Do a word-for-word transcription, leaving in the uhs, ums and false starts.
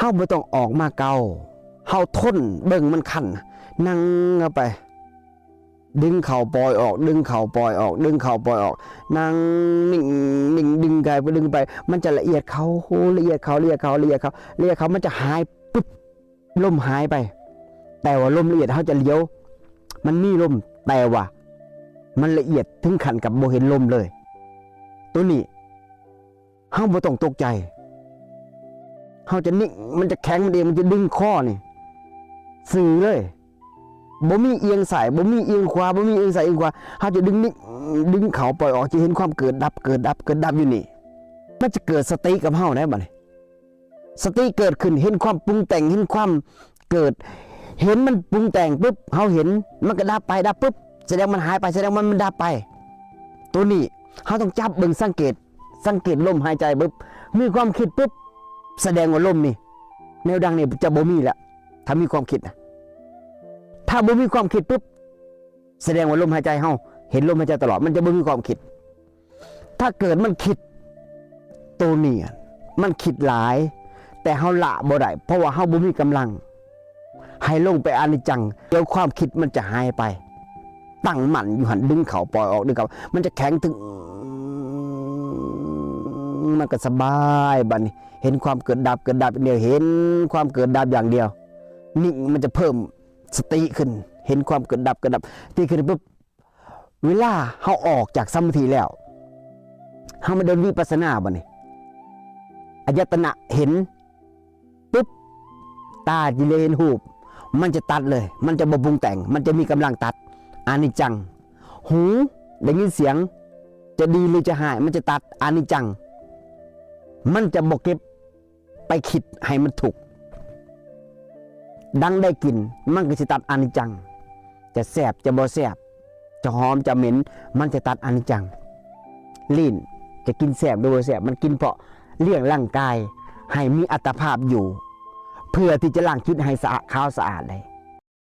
เฮาบ่ต้องออกมาเกา เฮาทนเบิ่งมันคัน นั่งเข้าไป ดึงเข้าปล่อยออก ดึงเข้าปล่อยออก ดึงเข้าปล่อยออก นั่งนิ่งๆ ดึงไป ดึงไป มันจะละเอียดเข้า ละเอียดเข้า ละเอียดเข้า ละเอียดเข้า ละเอียดเข้า มันจะหายปึ๊บ ลมหายไป แต่ว่าลมละเอียดเฮาจะเหลียว มันมีลม แต่ว่ามันละเอียดถึงขั้นกับบ่เห็นลมเลย ตัวนี้เฮาบ่ต้องตกใจ เฮาจะนิ่ง มันจะแข็งมันเอง มันจะดึงคอนี่ ซื่อเลย บ่มีเอียงซ้าย บ่มีเอียงขวา บ่มีเอียงซ้ายเอียงขวา เฮาจะดึงนิ่ง ดึงเข้าปล่อยออก จะเห็นความเกิดดับ เกิดดับ เกิดดับอยู่นี่ มันจะเกิดสติกับเฮาได้บัดนี้ สติเกิดขึ้น เห็นความปรุงแต่ง เห็นความเกิด เห็นมันปรุงแต่งปุ๊บ เฮาเห็น มันก็ดับไป ดับปุ๊บ แสดงมันหายไป แสดงมัน มันดับไป ตัวนี้ เฮาต้องจับเบิ่ง สังเกต สังเกตลมหายใจปุ๊บ มีความคิดปุ๊บ แสดงว่าลมนี่ แนวดังนี่จะบ่มีแล้ว ถ้ามีความคิดนะ ถ้าบ่มีความคิดปุ๊บ แสดงว่าลมหายใจเฮา เห็นลมหายใจตลอด มันจะบ่มีความคิด ถ้าเกิดมันคิด ตัวนี้อะ มันคิดหลาย แต่เฮาละบ่ได้ เพราะว่าเฮาบ่มีกำลัง ให้ลงไปอนิจจัง เดี๋ยวความคิดมันจะหายไป ตั้งมั่นอยู่หั่น ดึงเข้าปล่อยออก ดึงเข้า มันจะแข็งตึง มันก็สบายบัดนี้ เห็นความเกิดดับ เกิดดับ เดี๋ยวเห็นความเกิดดับอย่างเดียว นิ่ง มันจะเพิ่มสติขึ้น เห็นความเกิดดับ เกิดดับ สติขึ้นปุ๊บ เวลาเฮาออกจากสมาธิแล้ว เฮามาเดินวิปัสสนาบัดนี้ อายตนะเห็นปุ๊บ ตาที่เหลือเห็นรูป มันจะตัดเลย มันจะบ่ปรุงแต่ง มันจะมีกำลังตัด อนิจจัง หูได้ยินเสียง จะดีหรือจะร้าย มันจะตัด อนิจจัง มันจะบ่เก็บไปคิดให้มันทุกข์ ดังได้กลิ่น มันก็สิตัด อนิจจัง จะแซ่บ จะบ่แซ่บ จะหอม จะเหม็น มันจะตัด อนิจจัง ลิ้น จะกินแซ่บหรือบ่แซ่บ มันกินเพราะเลี้ยงร่างกายให้มีอัตภาพอยู่ เพื่อที่จะล้างจิตให้สะอาด ขาวสะอาดได้